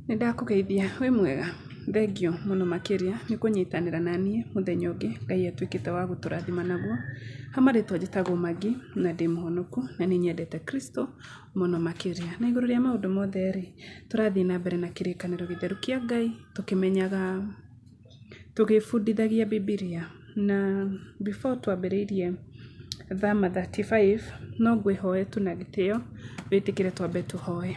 Nĩndakũgeithia wĩ mwega? Thengiũ mũno makĩria nĩ kũnyitanĩra naniĩ mũthenya ũngĩ Ngai atuĩkĩte wa gũtũrathima naguo. Ha marĩtwa njĩtagwo Maggie na ndĩ mũhonoku na nĩ nyendete Kristo mũno makĩria. Na igũrũ rĩa maũndũ mothe rĩ, tũrathiĩ na mbere na kĩrĩkanĩro gĩtheru kĩa Ngai tũkĩmenyaga, tũgĩbundithagia Bibilia. Na before twambĩrĩirie Thama 35 no ngwĩhoe tu na gĩtĩo wĩtĩkĩre twambe tũhoe.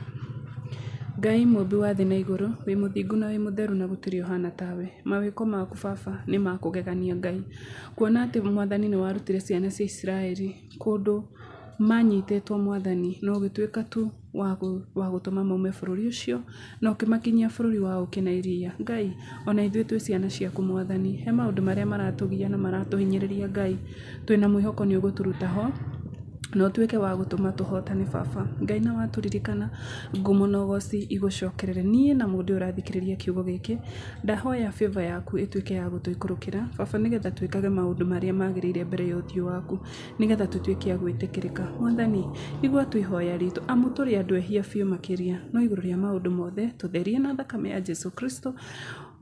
Ngai mũmbi wa thĩ na igũrũ, wĩ mũthingu na wĩ mũtheru na gũtirĩ ũhana tawe. Mawĩko maku baba nĩ makũgegania Ngai. Kuona atĩ mwathani nĩ warutire ciana cia Isiraeli kũndũ manyitĩtwo mwathani na ũgĩtuĩka tu wa gũtũma maume bũrũri ũcio na ũkĩmakinyia bũrũri wa ũkĩ na iria. Ngai ona ithuĩ twĩ ciana ciaku mwathani, he maũndũ marĩa maratũgia na maratũhinyĩrĩria Ngai, twĩna mwĩhoko nĩ ũgũtũruta ho na ũtuĩke wa gũtũma tũhotane baba. Ngai na watũririkana ngumo na ũgoci igũcokerere. Niĩ na mũndũ ũyũ ũrathikĩrĩria kiugo gĩkĩ, ndahoya favor yaku ĩtuĩke ya gũtũikũrũkĩra baba nĩgetha twĩkage maũndũ marĩa magĩrĩire mbere ya ũthiũ waku, nĩgetha tũtuĩke a gwĩtĩkĩrĩka. Mwathani, igua tu ihoya ritũ, amu tũrĩ andũ ehia biũ makĩria, no igũrũ rĩa maũndũ mothe, tũtherie na thakame ya Jesu Kristo,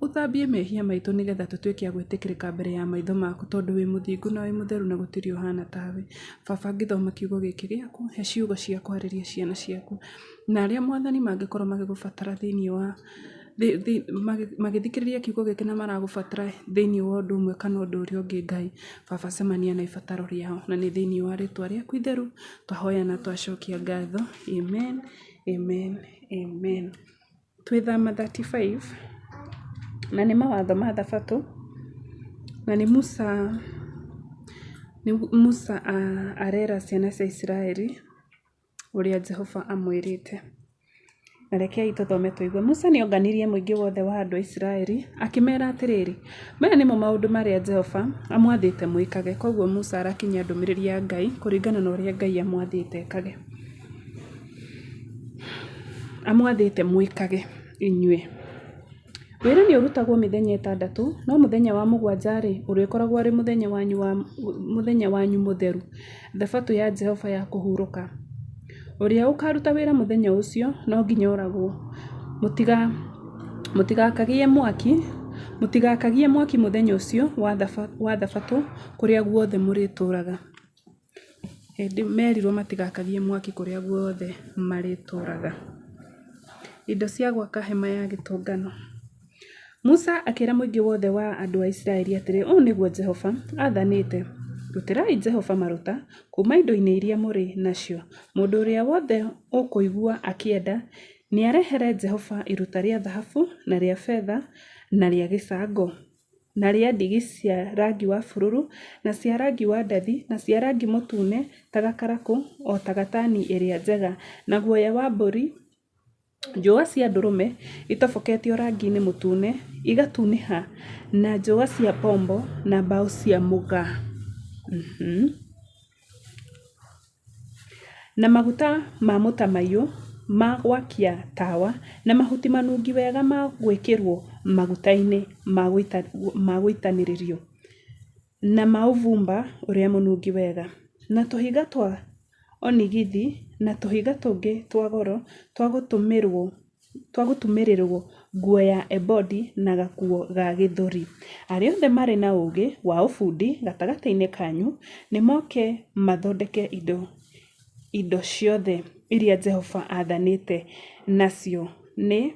ũthambie mehia maitũ nĩgetha tũtuĩke a gwĩtĩkĩrĩka mbere ya maitho maku tondũ wĩ mũthingu na wĩ mũtheru na gũtirĩ ũhana tawe. Baba ngĩthoma kiugo gĩkĩ gĩaku, he ciugo cia kwarĩria ciana ciaku. Na arĩa mwathani mangĩkorwo magĩgũbatara thĩinĩ wa magĩthikĩrĩria kiugo gĩkĩ na maragũbatara thĩinĩ wa ũndũ ũmwe kana ũndũ ũrĩa ũngĩ Ngai, baba cemania na ibataro rĩao. Na nĩ thĩinĩ wa rĩtwa rĩaku itheru twahoya na twacokia ngatho. Amen, amen, amen. Twĩ Thama 35 na nĩ mawatho ma thabatũ na nĩ Musa, nĩ Musa arera ciana cia Isiraeli ũrĩa Jehova amwĩrĩte. Na rekei tũthome tũigue. Musa nĩ onganirie mũingĩ wothe wa andũ a Isiraeli akĩmera atĩrĩrĩ, maya nĩmo maũndũ marĩa Jehova amwathĩte mwĩkage. Koguo Musa arakinyia ndũmĩrĩri ya Ngai kũringana na ũrĩa Ngai amwathĩte ekage. Amwathĩte mwĩkage inyuĩ. Wĩra nĩ ũrutagwo mĩthenya ĩtandatũ, no mũthenya wa mũgwanja-rĩ, ũrĩkoragwo arĩ mũthenya wanyu wa mũthenya wanyu mũtheru, thabatũ ya Jehova ya kũhurũka. Ũrĩa ũkaaruta wĩra mũthenya ũcio no nginya oragwo. Mũtigakagie mwaki, mũtigakagie mwaki mũthenya ũcio wa thabatũ kũrĩa guothe mũrĩtũũraga. Hĩndĩ merirwo matigakagie mwaki kũrĩa guothe marĩtũũraga. Indo cia gwaka hema ya gĩtũngano. Musa akĩra mũingĩ wothe wa andũ a Isiraeli atĩrĩ, Ũũ nĩguo Jehova aathanĩte, 'Rutĩrai Jehova maruta kuuma indo-inĩ iria mũrĩ nacio. Mũndũ ũrĩa wothe ũkũigua akĩenda, nĩarehere Jehova iruta rĩa thahabu na rĩa betha na rĩa gĩcango. Na rĩa ndigi cia rangi wa bururu, na cia rangi wa ndathi, na cia rangi mũtune ta gakarakũ, o ta gatani ĩrĩa njega, na guoya wa mbũri, njũa cia ndũrũme itoboketio rangi-inĩ mũtune igatunĩha, na njũa cia pombo, na mbaũ cia mũgaa. Na maguta ma mũtamaiyũ ma gwakia tawa, na mahuti manungi wega ma gwĩkĩrũo maguta-inĩ ma gũitanĩrĩrio, na ma ũbumba ũrĩa mũnungi wega, na tũhiga twa onigithi, na tũhiga tũngĩ twa goro twa gũtũmĩrũo twa gũtumĩrĩrũo nguo ya ebodi na gakuo ga gĩthũri. Arĩa othe marĩ na ũũgĩ wa ũbundi gatagatĩ-inĩ kanyu nĩ moke mathondeke indo indo ciothe iria Jehova aathanĩte, nacio nĩ,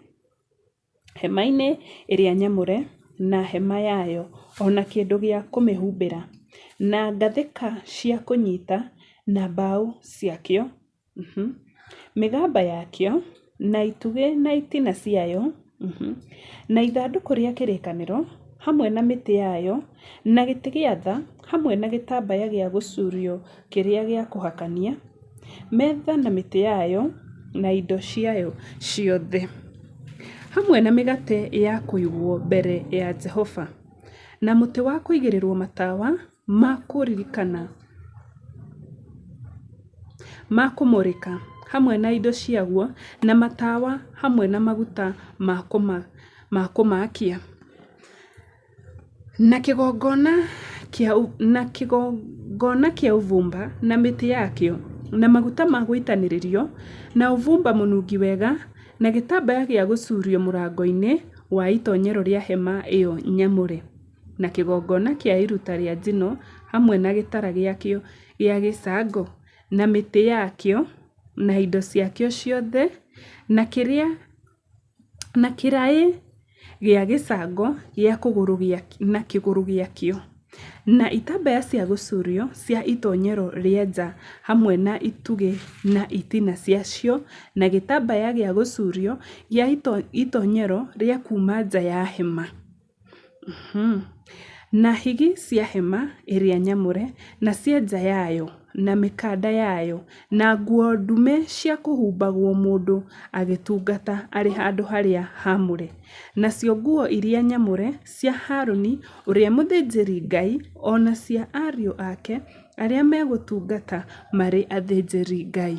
hema-inĩ ĩrĩa nyamũre na hema yayo o na kĩndũ gĩa kũmĩhumbĩra, na ngathĩka cia kũnyita na mbaũ ciakĩo, Mĩgamba yakĩo, na itugĩ na itina ciayo, na ithandũkũ rĩa kĩrĩkanĩro, hamwe na mĩtĩ yayo, na gĩtĩ gĩa tha, hamwe na gĩtambaya gĩa gũcuurio kĩrĩa gĩa kũhakania, metha na mĩtĩ yayo, na indo ciayo ciothe, hamwe na mĩgate ya kũigwo mbere ya Jehova, na mũtĩ wa kũigĩrĩrũo matawa ma kũririkana ma kũmũrĩka, hamwe na indo ciaguo, na matawa hamwe na maguta ma kũmaakia. Na kĩgongona kĩa na kĩgongona kĩa ũbumba na mĩtĩ yakĩo, na maguta ma gũitanĩrĩrio, na ũbumba mũnungi wega, na gĩtambaya gĩa gũcuurio mũrango-inĩ wa itoonyero rĩa hema ĩyo nyamũre, na kĩgongona kĩa iruta rĩa njino hamwe na gĩtara gĩakĩo gĩa gĩcango, na mĩtĩ yakĩo na indo ciakĩo ciothe, na kĩraĩ gĩa gĩcango gĩa na kĩgũrũ gĩakĩo, na itambaya cia gũcuurio cia itoonyero rĩa nja hamwe na itugĩ na itina ciacio, na gĩtambaya gĩa gũcuurio gĩa itoonyero rĩa kuuma nja ya hema, na higi cia hema ĩrĩa nyamũre, na cia nja yayo, na mĩkanda yayo, na nguo ndume cia kũhumbagwo mũndũ agĩtungata arĩ handũ-harĩa-haamũre, nacio nguo iria nyamũre cia Harũni ũrĩa mũthĩnjĩri-Ngai o na cia ariũ ake arĩa megũtungata marĩ athĩnjĩri-Ngai.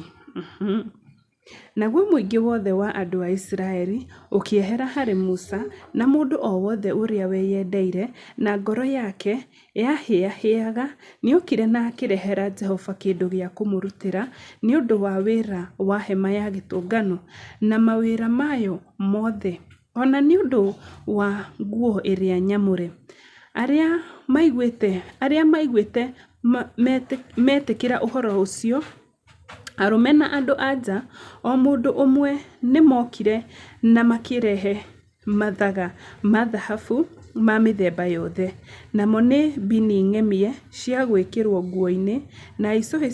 Naguo mũingĩ wothe wa andũ a Isiraeli ũkĩehera harĩ Musa, na mũndũ o wothe ũrĩa weyendeire na ngoro yake yahĩahĩaga nĩokire na akĩrehera Jehova kĩndũ gĩa kũmũrutĩra nĩ ũndũ wa wĩra wa Hema-ya-Gũtũnganwo na mawĩra mayo mothe, o na nĩ ũndũ wa nguo ĩrĩa nyamũre. Arĩa maiguĩte metĩkĩra ũhoro ũcio, arũme na andũ-a-nja o mũndũ ũmwe nĩmookire na makĩrehe mathaga ma thahabu ma mĩthemba yothe, namo nĩ mbini ng'emie cia gwĩkĩrwo nguo-inĩ, na icũhĩ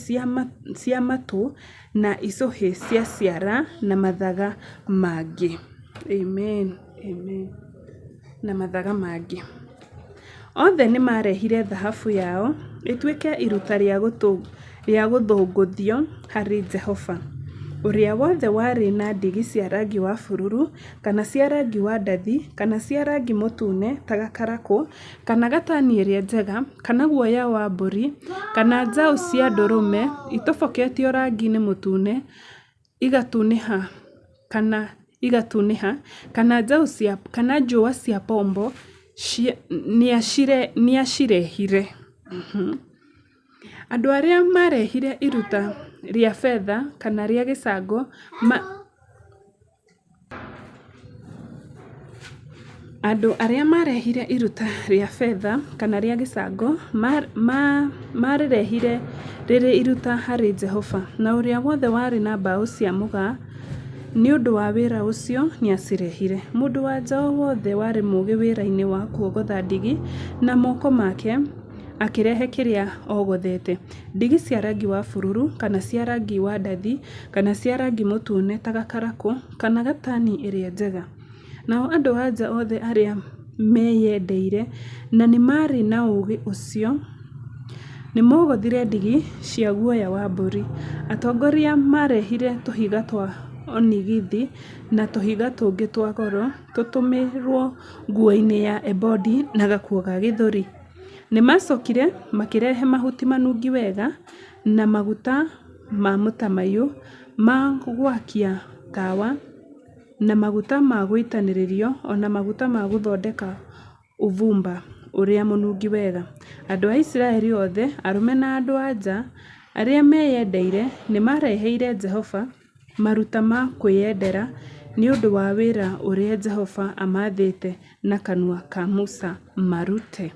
cia matũ, na icũhĩ cia ciara, na mathaga mangĩ. Amen. Amen. Na mathaga mangĩ. Othe nĩmarehire thahabu yao ĩtuĩke iruta rĩa gũthũngũthio harĩ Jehova. Ũrĩa wothe warĩ na ndigi cia rangi wa bururu, kana cia rangi wa ndathi, kana cia rangi mũtune ta gakarakũ, kana gatani ĩrĩa njega, kana guoya wa mbũri, kana njaũ cia ndũrũme itoboketio rangi-inĩ mũtune igatunĩha kana igatunĩha, kana njũa cia pomboo, nĩacirehire. Andũ arĩa maarehire iruta rĩa betha kana rĩa gĩcango Andũ arĩa maarehire iruta rĩa betha kana rĩa gĩcango maarĩrehire rĩrĩ iruta harĩ Jehova, na ũrĩa wothe warĩ na mbaũ cia mũgaa nĩ ũndũ wa wĩra ũcio nĩacirehire. Mũndũ-wa-nja o wothe warĩ mũũgĩ wĩra-inĩ wa kuogotha ndigi na moko make akĩrehe kĩrĩa ogothete, ndigi cia rangi wa bururu, kana cia rangi wa ndathi, kana cia rangi mũtune ta gakarakũ, kana gatani ĩrĩa njega. Nao andũ-a-nja othe arĩa meyendeire na nĩ maarĩ na ũũgĩ ũcio nĩmogothire ndigi cia guoya wa mbũri. Atongoria maarehire tũhiga twa onigithi na tũhiga tũngĩ twa goro tũtumĩrwo nguo-inĩ ya ebodi na gakuo ga gĩthũri. Nĩmacookire makĩrehe mahuti manungi wega na maguta ma mũtamaiyũ ma gũakia tawa, na maguta ma gũitanĩrĩrio, o na maguta ma gũthondeka ũbumba ũrĩa mũnungi wega. Andũ a Isiraeli othe, arũme na andũ-a-nja arĩa meyendeire nĩmareheire Jehova maruta ma kwĩyendera nĩ ũndũ wa wĩra ũrĩa Jehova aamaathĩte na kanua ka Musa marute.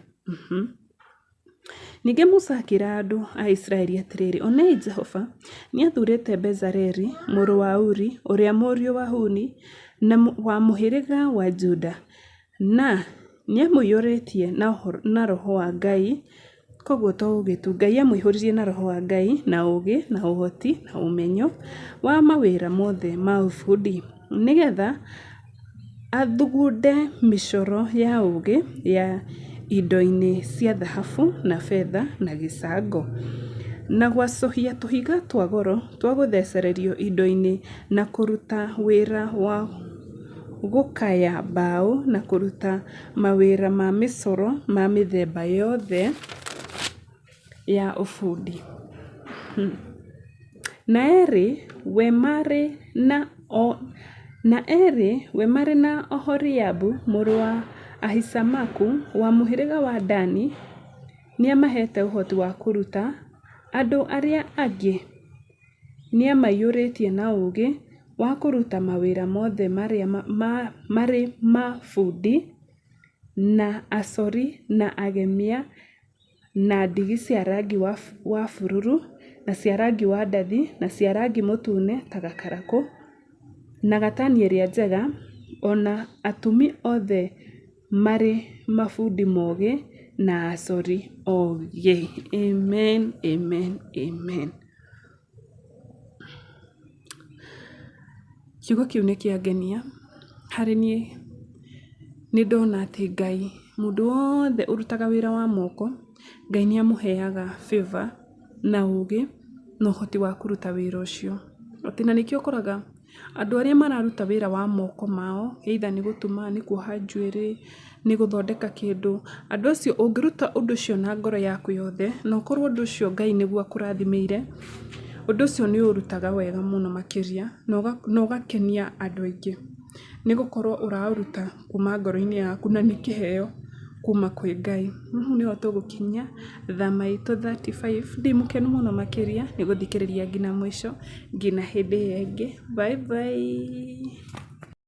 Ningĩ Musa akĩĩra andũ a Isiraeli atĩrĩ, Onei, Jehova nĩathuurĩte Bezaleli mũrũ wa Uri, ũrĩa mũriũ wa Huri, na wa mũhĩrĩga wa Juda, na nĩamũiyũrĩtie na Roho wa Ngai, koguo to ũũgĩ tu, Ngai amũihũririe na Roho wa Ngai, na ũũgĩ, na ũhoti, na ũmenyo wa mawĩra mothe ma ũbundi, nĩgeetha athugunde mĩcoro ya ũũgĩ ya indo-inĩ cia thahabu, na betha, na gĩcango, na gwacũhia tũhiga twa goro twa gũthecererio indo-inĩ, na kũruta wĩra wa gũkaya mbaũ, na kũruta mawĩra ma mĩcoro ma mĩthemba yothe ya ũbundi. Na erĩ we marĩ na Na erĩ we marĩ na Oholiabu mũrũ wa Ahisamaku wa mũhĩrĩga wa Dani nĩamaheete ũhoti wa kũruta andũ arĩa angĩ, nĩamaiyũrĩtie na ũũgĩ wa kũruta mawĩra mothe marĩa marĩ ma bundi, na acori na agemia, na ndigi cia rangi wa bururu, na cia rangi wa ndathi, na cia rangi mũtune ta gakarakũ, na gatani ĩrĩa njega, o na atumi othe marĩ mabundi mogĩ na acori ogĩ. Amen, amen, amen. Kiugo kĩu nĩ kĩangenia harĩ niĩ nĩ ndona atĩ Ngai, mũndũ wothe ũrutaga wĩra wa moko, Ngai nĩ amũheaga favor na ũgĩ na ũhoti wa kũruta wĩra ũcio. Atĩ na nĩkĩo ũkoraga andũ arĩa mararuta wĩra wa moko mao, either nĩ gũtuma, nĩ kuoha njuĩrĩ, nĩ gũthondeka kĩndũ, andũ acio ũngĩruta ũndũ ũcio na ngoro yaku yothe, na ũkorwo ũndũ ũcio Ngai nĩguo akũrathimĩire, ũndũ ũcio nĩ ũũrutaga wega mũno makĩria na ũgakenia andũ aingĩ. Nĩ gũkorwo ũraũruta kuma ngoro-inĩ yaku na nĩ kĩheo kuma kwĩ Ngai. Hau nĩho tũgũkinyia thaa itũ 35. Ndĩ mũkenu mũno makĩria nĩ gũthikĩrĩria nginya mũico, nginya hĩndĩ ĩyo ĩngĩ. Bye bye.